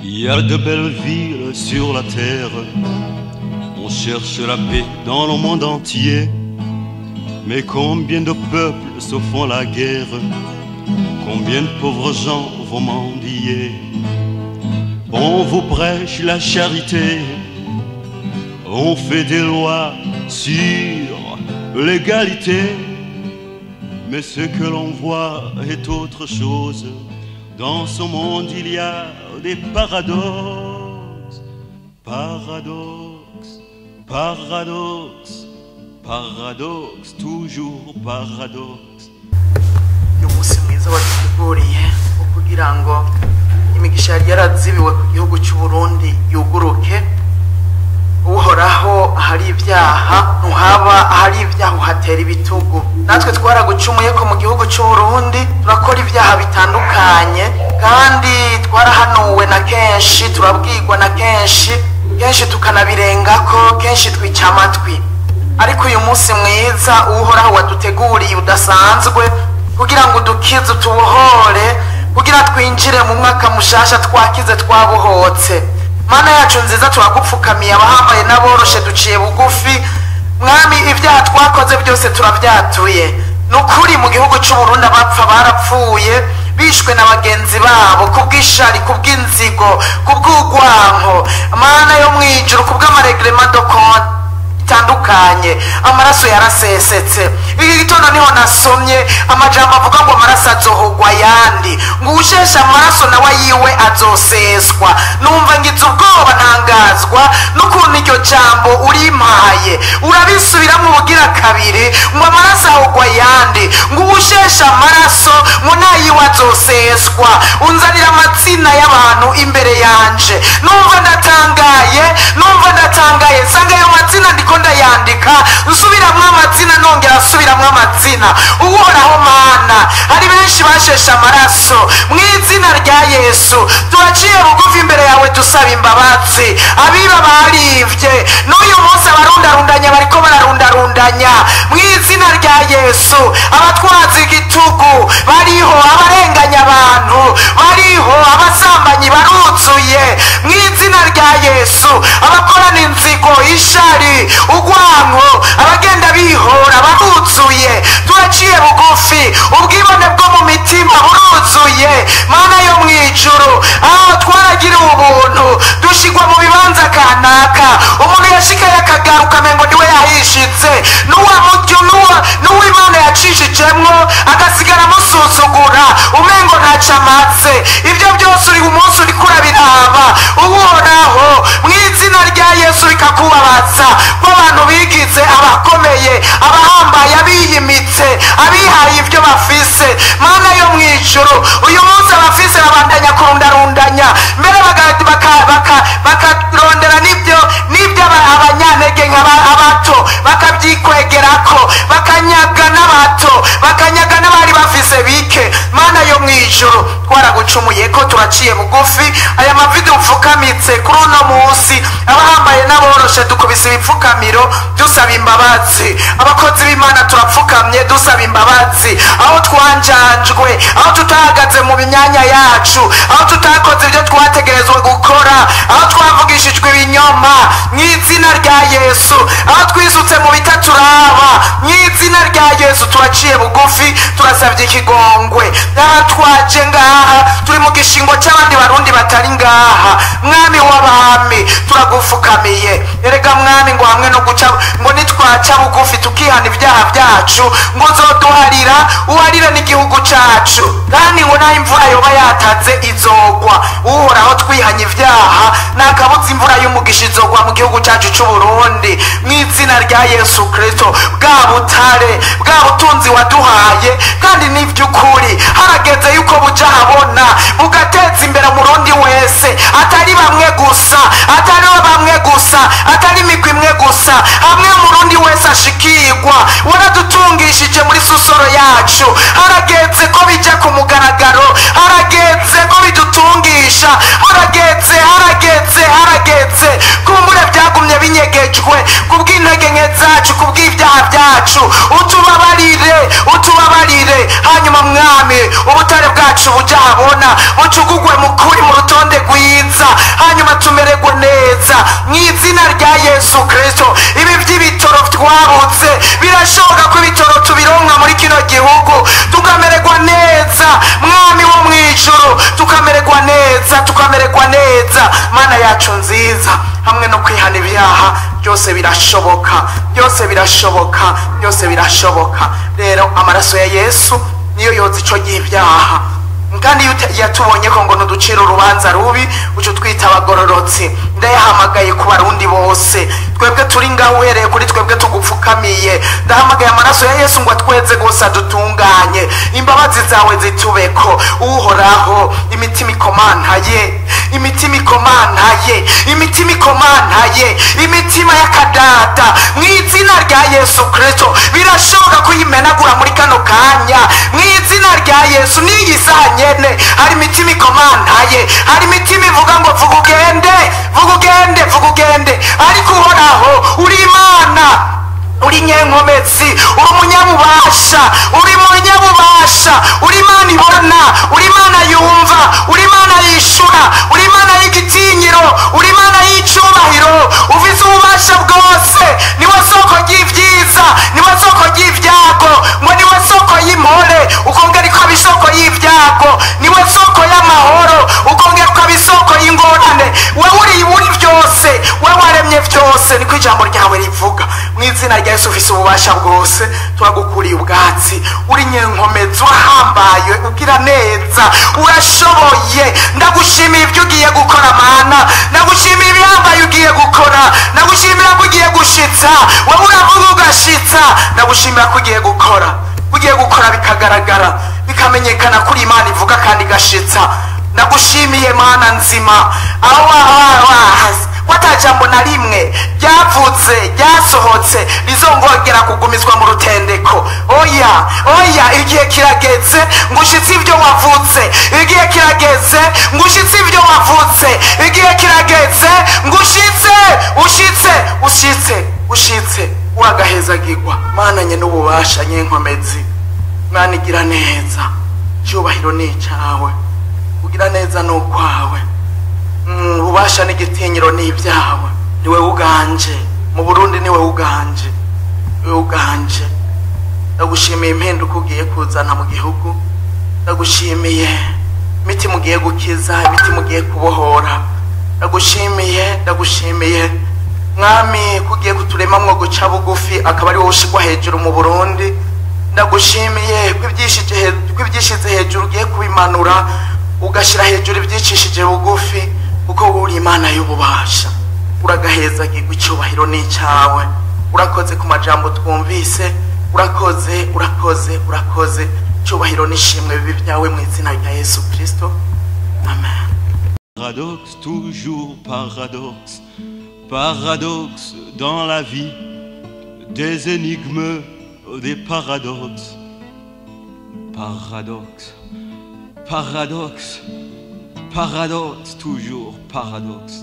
Il y a de belles villes sur la terre, on cherche la paix dans le monde entier. Mais combien de peuples se font la guerre, combien de pauvres gens vont mendier. On vous prêche la charité, on fait des lois sur l'égalité. Mais ce que l'on voit est autre chose. Dans ce monde il y a des paradoxes, paradoxes, paradoxes, paradoxes, toujours paradoxes. Uyu munsi mwiza waduteguriye wo kugira ngo imigisha yari yarazibiwe ku gihugu cy'u Burundi yuguruke. Uhoraho, ahari ibyaha ntuhaba, ahari ibyaha uhatera ibitugu. Natwe twaragucumuye ko mu gihugu cy'u Burundi turakora ibyaha bitandukanye, kandi twarahanuwe na kenshi, turabwirwa na kenshi, kenshi tukanabirengako, kenshi twica amatwi. Ariko uyu munsi mwiza Uhoraho waduteguriye udasanzwe kugira ngo udukize, utubohore, kugira twinjire mu mwaka mushasha twakize, twabohotse. Mana yacu nziza, turagupfukamiye, abahambaye n'aboroshe duciye bugufi. Mwami, ibyaha twakoze byose turabyatuye. Ni ukuri mu gihugu cy'u Burundi abapfa barapfuye bishwe na bagenzi babo kubw'ishari, kubw'inzigo, kubw'urwanko. Mana yo mwijuru, kubw'ama règlements de compte itandukanye, amaraso yarasesetse. Iki gitondo niho nasomye amajambo avuga ngo amaraso azohogwa ayandi, ngo usheshe amaraso nawe ayiwe azoseswa. Numva ngize ubwoba, ntangazwa n'ukuntu iryo jambo urimpaye, urabisubiramo ubugira kabiri ngo amaraso ahogwa ayandi, ngo usheshe amaraso ngo nayiwe azoseswa. Unzanira amazina y'abantu imbere yanje, numva ndatangaye, numva ndatangaye. Nsanga ayo mazina ndiko ndayandika, nsubiramwo amazina, nongera asubiramwo amazina. Uhoraho Mana, hari benshi basheshe amaraso. Mu izina rya Yesu turaciye bugufi imbere yawe dusaba imbabazi. Abiba barivye, n'uyu munsi abarundarundanya bariko bararundarundanya. Mu izina rya Yesu, abatwaza igitugu bariho, abarenganya abantu bariho, abasambanyi baruzuye. Mu izina rya Yesu, abakorana inzigo, ishari, urwanko, abagenda bihora baruzuye. Turaciye bugufi, ubwibone bwo mu mitima buruzuye. Mana yo mu ijuru, aho twaragiriwe ubuntu dushigwa mu bibanza kanaka, umuntu yashikaye akagaruka amengo niwe yahishitse, n'uwo Imana yacishijemwo agasigara amusuzugura umengo ntaco amaze. Ibyo byose uri umunsi uriko urabiraba, Uhoraho, mu izina rya Yesu, bikakubabaza ko abantu bigize abakomeye, abahambaye, abiyimitse, abihaye ibyo bafise. Mana yo mu ijuru, uyu munsi abafise babandanya kurundarundanya, mbere bakarondera n'ibyo abanyantege nke, abato bakabyikwegerako, bakanyaga n'abato, bakanyaga n'abari bafise bike. Mana yo mu ijuru, twaragucumuye ko turaciye bugufi. Aya mavi dupfukamitse kuri uno munsi, abahambaye n'aboroshe dukubise ibipfukamiro dusaba imbabazi. Abakozi b'Imana turapfukamye dusaba imbabazi aho twanjanjwe, aho tutahagaze mu myanya yacu, aho tutakoze ibyo twategerezwa gukora, aho twavugishijwe ibinyoma. Mu izina rya Yesu, aho twisutse mu bitaturaba, mu izina rya Yesu turaciye bugufi, turasabye ikigongwe. Aha twaje ngaha turi mu gishingo cy'abandi Barundi batari ngaha. Mwami w'abami, turagufukamiye. Erega Mwami, ngo hamwe no guca, ngo nitwaca bugufi tukihana ibyaha byacu, ngo uzoduharira, uharire n'igihugu cyacu, kandi ngo naho imvura yoba yataze izogwa. Uhoraho, twihanye ibyaha, nakabuze imvura y'umugisha izogwa mu gihugu cyacu cy'u Burundi. Mu izina rya Yesu Kristo, bwa butare, bwa butunzi waduhaye, kandi n'iby'ukuri harageze yuko buja habona, bugateza imbere Umurundi wese, atari bamwe gusa, atari bamwe gusa, atari imigwi imwe gusa, hamwe Umurundi wese ashikirwa. Waradutungishije muri sous-sol yacu, harageze ko bijya ku mugaragaro, harageze ko bidutungisha, harageze, harageze, harageze. Kumbure byagumye binyegejwe kubw'intege nke zacu, kubw'ibyaha byacu. Utubabarire, utubabarire. Hanyuma Mwami, ubutare bwacu bujya habona, bucugugwe mu kuri, mu rutonde rwiza. Mu izina rya Yesu Kristo, ibi by'ibitoro twabutse, birashoboka ko ibitoro tubironka muri kino gihugu, tukamererwa neza. Mwami wo mu ijuru, tukamererwa neza, tukamererwa neza. Mana yacu nziza, hamwe no kwihana ibyaha, byose birashoboka, byose birashoboka, byose birashoboka. Rero amaraso ya Yesu niyo yoza ico gihe ibyaha. Kandi iyo yatubonye ko ngo ntuducire urubanza rubi, uca utwita abagororotsi. Ndayahamagaye ku Barundi bose, twebwe turi ngaho, uhereye kuri twebwe tugupfukamiye. Ndahamagaye amaraso ya Yesu ngo atweze rwose, adutunganye, imbabazi zawe zitubeko. Uhoraho, imitima ikomantaye, imitima ikomantaye, imitima ikomantaye, imitima y'akadada, mu izina rya Yesu Kristo, birashoboka kuyimenagura muri kano kanya. Mu izina rya Yesu, n'iyi saha nyene, hari imitima ikomantaye, hari imitima ivuga ngo vuga ugende, vuga ugende, vuga ugende. Ariko Uhoraho, uri Imana, uri nyenkomezi, uri umunyabubasha, uri munyabubasha, uri Imana ibona, uri Imana yumva, uri Imana yishura, uri Imana y'igitinyiro, uri Imana y'icubahiro, ufise ububasha bwose. Niwe soko ry'ibyiza, niwe soko ry'ibyago, ngo niwe soko y'impore, ukongera ikaba isoko y'ibyago, niwe soko y'amahoro, ukongera ukaba isoko y'ingorane. Wewe uri byose, wewe waremye byose, niko ijambo ryawe rivuga. Mu izina rya Yesu, ufise ububasha bwose, turagukuriye ubwatsi. Uri nyenkomezi, urahambaye, ugira neza, urashoboye. Ndagushimiye ibyo ugiye gukora, Mana. Ndagushimiye ibihambaye ugiye gukora. Ndagushimira ko ugiye gushitsa. Wowe uravuga ugashitsa. Ndagushimira ko ugiye gukora, ugiye gukora bikagaragara, bikamenyekana kuri Imana ivuga kandi igashitsa. Ndagushimiye, Mana nzima, aho ko jambo na rimwe ryavutse, ryasohotse, rizongera kugumizwa mu rutendeko. Oya, oya, igihe kirageze ngo ushitse ibyo wavutse. Igihe kirageze ngo ushitse ibyo wavutse. Igihe kirageze ngo ushitse, ushitse, ushitse, ushitse. Uragahezagirwa, Mana nye n'ububasha, nyenkomezi, Mana igira neza. Cyubahiro ni icyawe, ugira neza ni ukwawe. Ububasha n'igitinyiro ni ibyawe. Niwe uganje mu Burundi, niwe uganje, niwe uganje. Ndagushimiye impinduka ugiye kuzana mu gihugu. Ndagushimiye imitima ugiye gukiza, imitima ugiye kubohora. Ndagushimiye, ndagushimiye, Mwami, ko ugiye kuturemamwo guca bugufi, akaba ari wowe ushigwa hejuru mu Burundi. Ndagushimiye ko ibyishize hejuru ugiye kubimanura, ugashyira hejuru ibyicishije bugufi, kuko wowe uri Imana y'ububasha. Uragahezagirwa, icyubahiro ni icyawe. Urakoze ku majambo twumvise. Urakoze, urakoze, urakoze. Icyubahiro n'ishimwe bibi byawe, mu izina rya Yesu Kristo, amen. Paradoxe, toujours paradoxe, paradoxe dans la vie, des énigmes, des paradoxes. Paradoxe, paradoxe, paradoxe, toujours paradoxe.